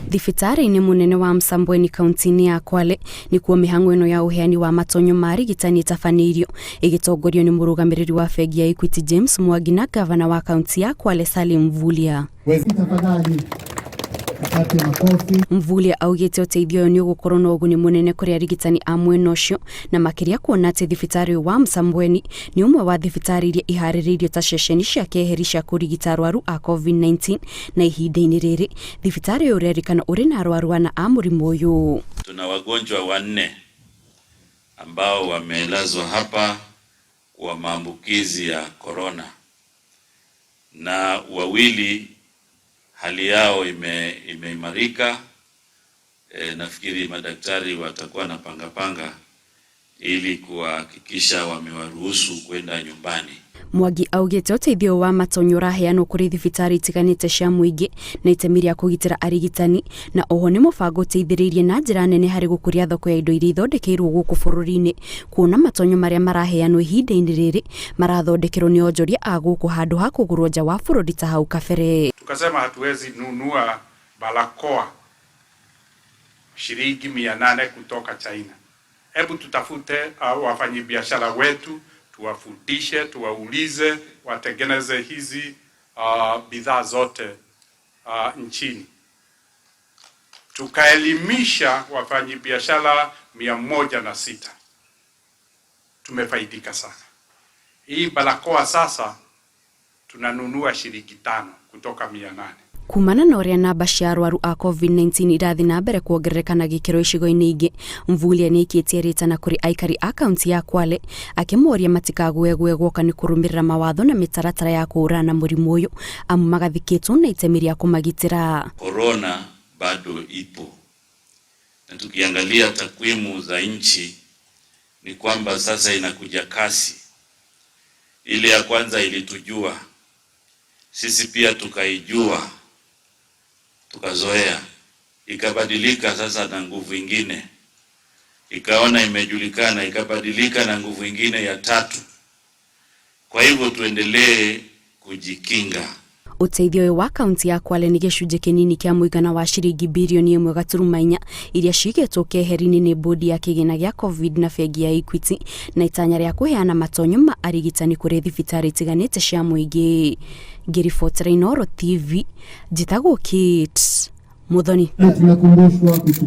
Thibitarĩ-inĩ mũnene wa Msambweni kaunti-inĩ ya Kwale nĩkuo mĩhang'o ĩno ya ũheani wa matonyo ma arigitani ĩtabanĩirio ĩgĩtongorio nĩ mũrũgamĩrĩri wa bengi ya Equity James Mwangi na gavana wa kaunti ya Kwale Salim Mvurya. Tafadhali tupate makofi. Mvurya augĩte ũteithio ũyũ nĩ ũgũkorwo na ũguni mũnene kũrĩ arigitani a mwena ũcio na makĩria kuona atĩ thibitarĩ ũyũ wa Msambweni nĩ ũmwe wa thibitarĩ iria iharĩrĩirio ta ceceni cia keheri cia kũrigita arwaru a COVID-19 na ihinda-inĩ rĩrĩ thibitarĩ ũyũ ũrerĩkana ũrĩ na arwaru ana a mũrimũ ũyũ. Tuna wagonjwa wanne ambao wamelazwa hapa kwa maambukizi ya corona, na wawili hali yao imeimarika. Nafikiri madaktari watakuwa na panga panga ili kuhakikisha wamewaruhusu kwenda nyumbani. Mwangi augĩte ũteithio wa matonyo ũraheanwo kũrĩ thibitarĩ itiganĩte cia mũingĩ na itemi rĩa kũgitĩra arigitani na oho nĩ mũbango ũteithĩrĩirie na njĩra nene harĩ gũkũria thoko ya indo iria ithondekeirwo gũkũ bũrũri-inĩ kuona matonyo marĩa maraheanwo ihinda-inĩ rĩrĩ marathondekerwo nĩ onjoria a gũkũ handũ ha kũgũrwo nja wa bũrũri ta hau kabere. Tukasema hatuwezi nunua barakoa shilingi 800 kutoka China. Hebu tutafute wafanyabiashara wetu, tuwafundishe, tuwaulize watengeneze hizi bidhaa zote nchini. Tukaelimisha wafanyabiashara 106. Tumefaidika sana. Hii barakoa sasa tunanunua shilingi 5 kutoka 800. Kumana na ũrĩa namba cia arwaru a COVID-19 irathiĩ na mbere kuongerereka na gĩkĩro icigo-inĩ ingĩ, Mvurya nĩ aikĩtie rĩtana kũrĩ aikari a kaunti ya Kwale akĩmoria matikagũegũe guoka nĩ kũrũmĩrĩra mawatho na mĩtaratara ya kũhũrana na mũrimũ ũyũ amu magathĩkĩtwo na itemi rĩa kũmagitĩra. Corona bado ipo, na tukiangalia takwimu za nchi ni kwamba sasa inakuja kasi. Ile ya kwanza ilitujua sisi pia tukaijua, tukazoea, ikabadilika sasa na nguvu ingine, ikaona imejulikana, ikabadilika na nguvu ingine ya tatu. Kwa hivyo tuendelee kujikinga. Ũteithio ũyũ wa kaunti ya Kwale nĩ gĩcunjĩ kĩnini kĩa mũigana wa ciringi birioni 1.4 iria cigĩtwo keheri-inĩ nĩ bodi ya kĩgĩna gĩa Covid na bengi ya Equity na itanya rĩa kũheana matonyo ma arigitani kũrĩ thibitarĩ itiganĩte cia mũingĩ. Ngĩribotera Inooro TV, njĩtagwo Kate Muthoni. Tunakumbushwa kuchukua